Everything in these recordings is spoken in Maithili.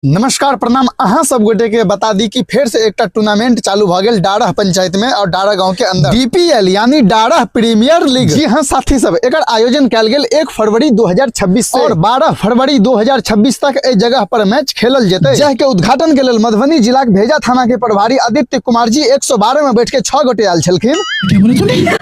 नमस्कार प्रणाम। अहाँ सब गोटे के बता दी कि फिर से एकटा टूर्नामेंट चालू भ गेल डारह पंचायत में और डारह गांव के अंदर डीपीएल यानी डारह प्रीमियर लीग। जी हाँ साथी सब, एकर आयोजन कैल गेल 1 फरवरी 2026 से और 12 फरवरी 2026 तक एहि जगह पर मैच खेलल जेतै। जह के उद्घाटन के लेल मधुबनी जिला के भेजा थाना के प्रभारी आदित्य कुमार जी 112 में बैठ के 6 गोटे आयल छलखिन,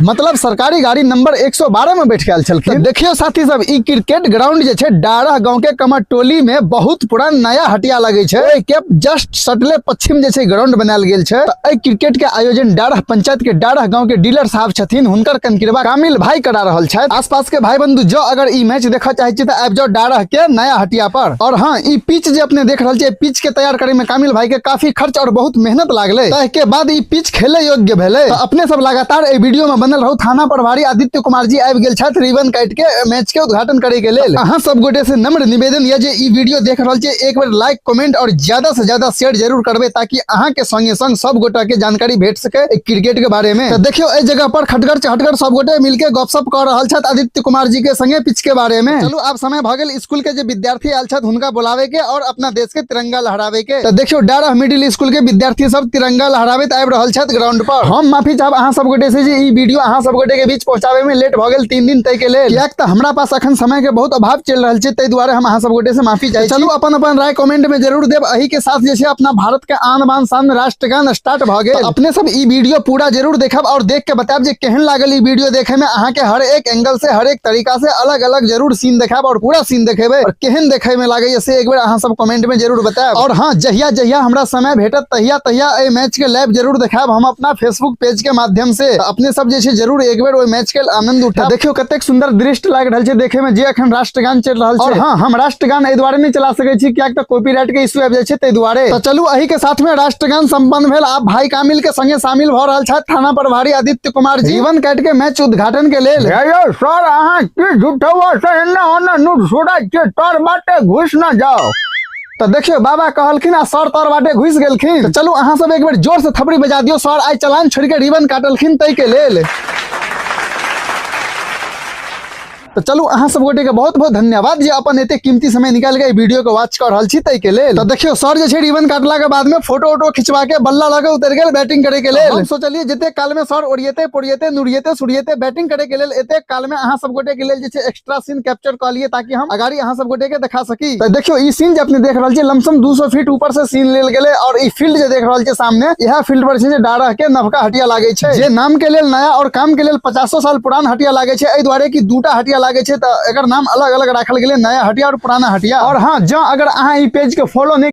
मतलब सरकारी गाड़ी नंबर 112 में बैठ के आयल छलखिन। देखियो साथी सब, ई क्रिकेट ग्राउंड जे छै डारह गांव के कमरटोली में बहुत पुरान नया हटिया लगे छै, ओहि के जस्ट सटले पश्चिम जे छै ग्राउंड बनायल गेल छै। तऽ एहि क्रिकेट के आयोजन डारह पंचायत के डारह गांव के डीलर साहब छथिन, हुनकर कनकिरबा कामिल भाई करा रहल छथि। आसपास के भाई बंधु जो अगर ई मैच देखऽ चाहे छी तऽ आबि जाओ डारह के नया हटिया पर। और हाँ, ई पिच जे अपने देख रहल छियै, पिच के तैयार करे में कामिल भाई के काफी खर्च और बहुत मेहनत लागले, ताहि के बाद ई पिच खेले योग्य भेलै। तऽ अपने सब लगातार एहि वीडियो में बनल रहू। थाना प्रभारी आदित्य कुमार जी आबि गेल छथि रिबन काटि के मैच के उद्घाटन करे के लेल। अहाँ सब गोटे से नम्र निवेदन यऽ जे ई वीडियो देख रहल छियै, एक बेर लाइक कमेंट और ज्यादा से ज्यादा शेयर जरूर करबै ताकि अहाँ के संगे संग सब गोटा के जानकारी भेट सके क्रिकेट के बारे में। तऽ देखियौ एहि जगह पर खटगर चहटगर सब गोटे मिलके गपशप कऽ रहल छथि आदित्य कुमार जी के संगे पिच के बारे में। चलू आब समय भऽ गेल स्कूल के जे विद्यार्थी आयल छथि हुनका बोलावे के और अपना देश के तिरंगा लहरावे के। तो देखियो डारह मिडिल स्कूल के विद्यार्थी सब तिरंगा लहराबैत आबि रहल छथि ग्राउंड पर। हम माफी चाहब अहाँ सब गोटे से जे ई वीडियो अहाँ सब गोटे के बीच पहुंचावे में लेट भ गेल 3 दिन तय के लेल, कियाक तऽ हमरा पास अखन समय के बहुत अभाव चलि रहल छै, ताहि दुआरे हम अहाँ सब गोटे से माफी चाहै छी। चलू अपन अपन राय कमेंट में जरूर देब। एही के साथ जे छै अपना भारत के आन बान शान राष्ट्रगान स्टार्ट भ गेल। अपने सब ई वीडियो पूरा जरूर देखब और देख के बतायब जे केहन लागल ई वीडियो देखे में। अहाँ के हर एक एंगल से हर एक तरीका से अलग अलग जरूर सीन देखाब और पूरा सीन देखेबे और केहन देखे में लागे से एक बेर अहाँ सब कमेंट में जरूर बतायब। और हाँ, जहिया जहिया हमरा समय भेटत तहिया तहिया एहि मैच के लाइव जरूर देखाब हम अपना फेसबुक पेज के माध्यम से। अपने सब जे छै जरूर एक बेर ओहि मैच के आनंद उठा। देखियो कतेक सुंदर दृश्य लागि रहल छै देखे में जे अखन राष्ट्रगान चलि रहल छै। और हाँ, हम राष्ट्रगान एहि दुआरे नहि चला सकै छी कियाक तऽ कॉपीराइट के इश्यू आबि जाइ छै ताहि दुआरे। तऽ चलू एही के साथ में राष्ट्रगान संपन्न भेल। आब भाई कामिल के संगे शामिल भऽ रहल छथि थाना प्रभारी आदित्य कुमार जी रिबन काटि के मैच उद्घाटन के लेल। हे यौ सर, अहाँ की झूठवा से एने ओने नूर सुराइ छियै, तर बाटे घुसि न जाउ। तऽ देखियौ बाबा कहलखिन आ सर तर बाटे घुसि गेलखिन। तऽ चलू अहाँ सब एक बेर जोर से थपड़ी बजा दियौ, सर आइ चलान छोड़ि के रिबन काटलखिन ताहि के लेल। तो चलू अहाँ सब गोटे के बहुत बहुत धन्यवाद जे अपन एते कीमती समय निकाल के वीडियो के वॉच कर रहल छी ताहि के लेल। तो देखियो सर जे छै रिबन काटला के बाद में फोटो वोटो खिंचवा के बल्ला लगे उतर गेल बैटिंग करे के लेल। हम सोचलिए जते काल में सर ओरिएते पोरिएते नुरिएते सुरिएते बैटिंग करे के लेल एते काल में अहाँ सब गोटे के लेल जे छै एक्स्ट्रा सीन कैप्चर क लिए ताकि हम अगाड़ी अहाँ सब गोटे के देखा सकी। तो देखियो ई सीन जे अपने देख रहल छी लमसम 200 फीट ऊपर से सीन लेल गेलै और ई फील्ड जे देख रहल छी सामने इएह फील्ड पर छै जे डारह के नवका हटिया लागे छै, जे नाम के लेल नया और काम के लेल 500 साल पुरान हटिया लागे छै। एहि दुआरे कि दूटा हटिया लागे छै तऽ एकर नाम अलग अलग राखल गेलै, नया हटिया और पुराना हटिया। और हाँ, जँ अगर अहाँ ई पेज के फॉलो नहि